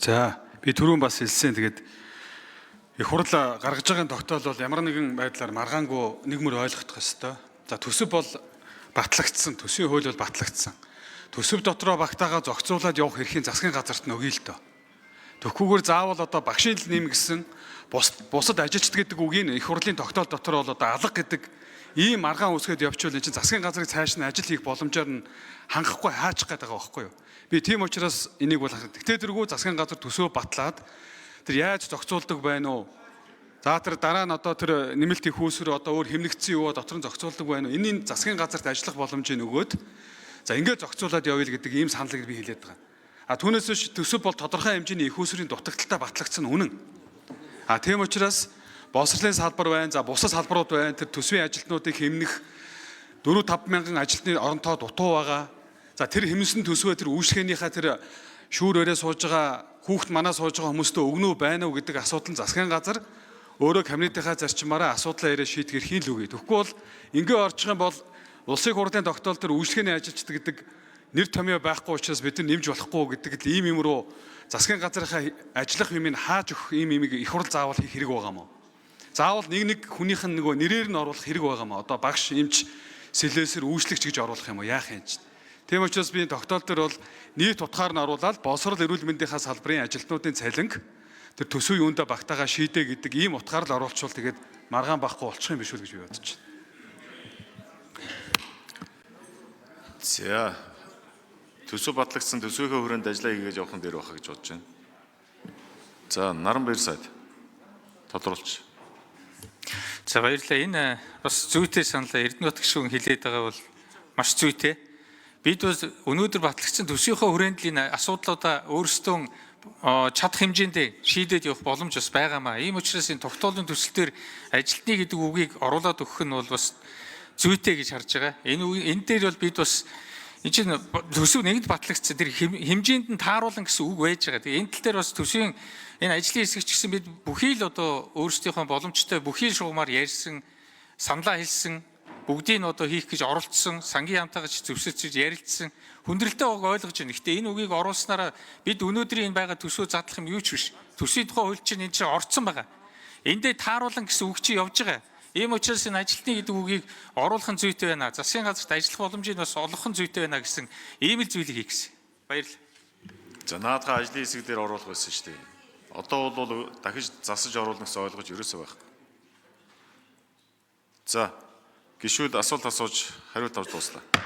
За, би түрүүн бас хэлсэн. Тэгээд их хурл гаргаж байгаа тогтоол бол ямар нэгэн байдлаар маргаангүй нэг мөр ойлгох ёстой. За, төсөв бол батлагдсан. Төсвийн хууль бол батлагдсан. Төсөв дотроо багтаага зохицуулаад явах эрхийн засгийн газарт нь өгье л доо. Тэгэхгүйгээр заавал одоо багшийн л нэм гэсэн бусад ажилчд гэдэг үгийг их хурлын тогтоол дотор бол одоо алга гэдэг ийм маргаан үүсгээд явчихвал эн чинь засгийн газрыг цааш нь ажил хийх боломжоор нь хангахгүй хаачих гээд байгаа байхгүй юу. Би тийм учраас энийг бол тэгтээ тэргүй засгийн газар төсөө батлаад тэр яаж зохицуулдаг байна уу? За, тэр дараа нь одоо тэр нэмэлт их үүсвэр одоо өөр хэмнэгдсэн юу дотор нь зохицуулдаг байна уу? Энэ засгийн газарт ажиллах боломжийг өгөөд за ингээд зохицуулаад явъя л гэдэг ийм саналыг би хэлээд байгаа. А түүнээс биш төсөв бол тодорхой хэмжээний их үүсвэрийн дутагдaltaй батлагдсан үнэн. А тийм учраас боловсролын салбар байна, за бусад салбарууд байна. Тэр төсвийн ажилтнуудыг хэмнэх 4 5 мянган ажилтны оронтоо дутуу байгаа. За, тэр хэмнэсэн төсвөө тэр үйлчлэгээнийхээ тэр шүүр өрөө сууж байгаа хүүхд манаа сууж байгаа хүмүүстээ өгнө үү байна уу гэдэг асуудал нь засгийн газар өөрөө кабинетийнхаа зарчмаараа асуудлаа яриа шийдэх эрхийн л үгүй. Тэгэхгүй бол ингээ орчих юм бол улсын хурлын тогтоол төр үйлчлэгээний ажилчид гэдэг нэр томьёо байхгүй учраас бид нар нэмж болохгүй гэдэг л ийм юм руу засгийн газрынхаа ажиллах юмыг хааж өгөх ийм юмыг их хурл заавал хийх хэрэг байгаа юм уу? Заавал нэг нэг хүнийх нь нөгөө нэрээр нь оруулах хэрэг байгаа юм уу? Одоо багш, эмч, сэлээсэр, үйлчлэгч гэж оруулах юм уу? Яах юм чинь? Тийм учраас би тогтоол дээр бол нийт утгаар нь оруулаад боловсрол эрүүл мэндийнхаа салбарын ажилтнуудын цалинг тэр төсөв юундаа багтаага шийдэ гэдэг ийм утгаар л оруулчвал тэгээд маргаан байхгүй болчих юм биш үү гэж би бодож байна. За, төсөв батлагдсан төсвийнхээ хүрээнд ажиллаа хийгээд явах нь дээр байхаа гэж бодож байна. За, Наранбаяр сайд тодруулж. За, баярлалаа. Энэ бас зүйтэй саналаа Эрдэнэбат гишүүн хэлээд байгаа бол маш зүйтэй. Бид бас өнөөдөр батлагдсан төсвийнхөө хүрээнд л энэ асуудлуудаа өөрсдөө чадах хэмжээндээ шийдээд явах боломж бас байгаамаа. Ийм учраас энэ тогтоолын төсөл дээр ажилтны гэдэг үгийг оруулаад өгөх нь бол бас зүйтэй гэж харж байгаа. Энэ дээр бол бид бас энэ чинь төсөв нэгд батлагдсан тэр хэмжээнд нь тааруулан гэсэн үг байж байгаа. Тэгээ энэ тал дээр бас төсвийн энэ ажлын хэсэг ч гэсэн бид бүхий л одоо өөрсдийнхөө боломжтой бүхий л шугамар ярьсан, саналаа хэлсэн, бүгдийг нь одоо хийх гэж оролцсон, сангийн яамтайгаа ч зөвсөж ярилцсан, хүндрэлтэй байгааг ойлгож байна. Гэхдээ энэ үгийг оруулснараа бид өнөөдрийн энэ байгаа төсөө задлах юм юу ч биш. Төсвийн тухай хууль чинь энэ чинь орцсон байгаа. Эндээ тааруулан гэсэн үг чинь явж байгаа. Ийм учраас энэ ажилтны гэдэг үгийг оруулах нь зүйтэй байна. Засгийн газарт ажиллах боломжийг бас олгох нь зүйтэй байна гэсэн ийм л зүйлийг хийх гэсэн. Баярлалаа. За, наадхаа ажлын хэсэг дээр оруулах байсан шүү дээ. Одоо бол дахиж засаж оруулах гэсэн ойлгож ерөөсөө байхгүй. За, гишүүд асуулт асууж хариулт авч дууслаа.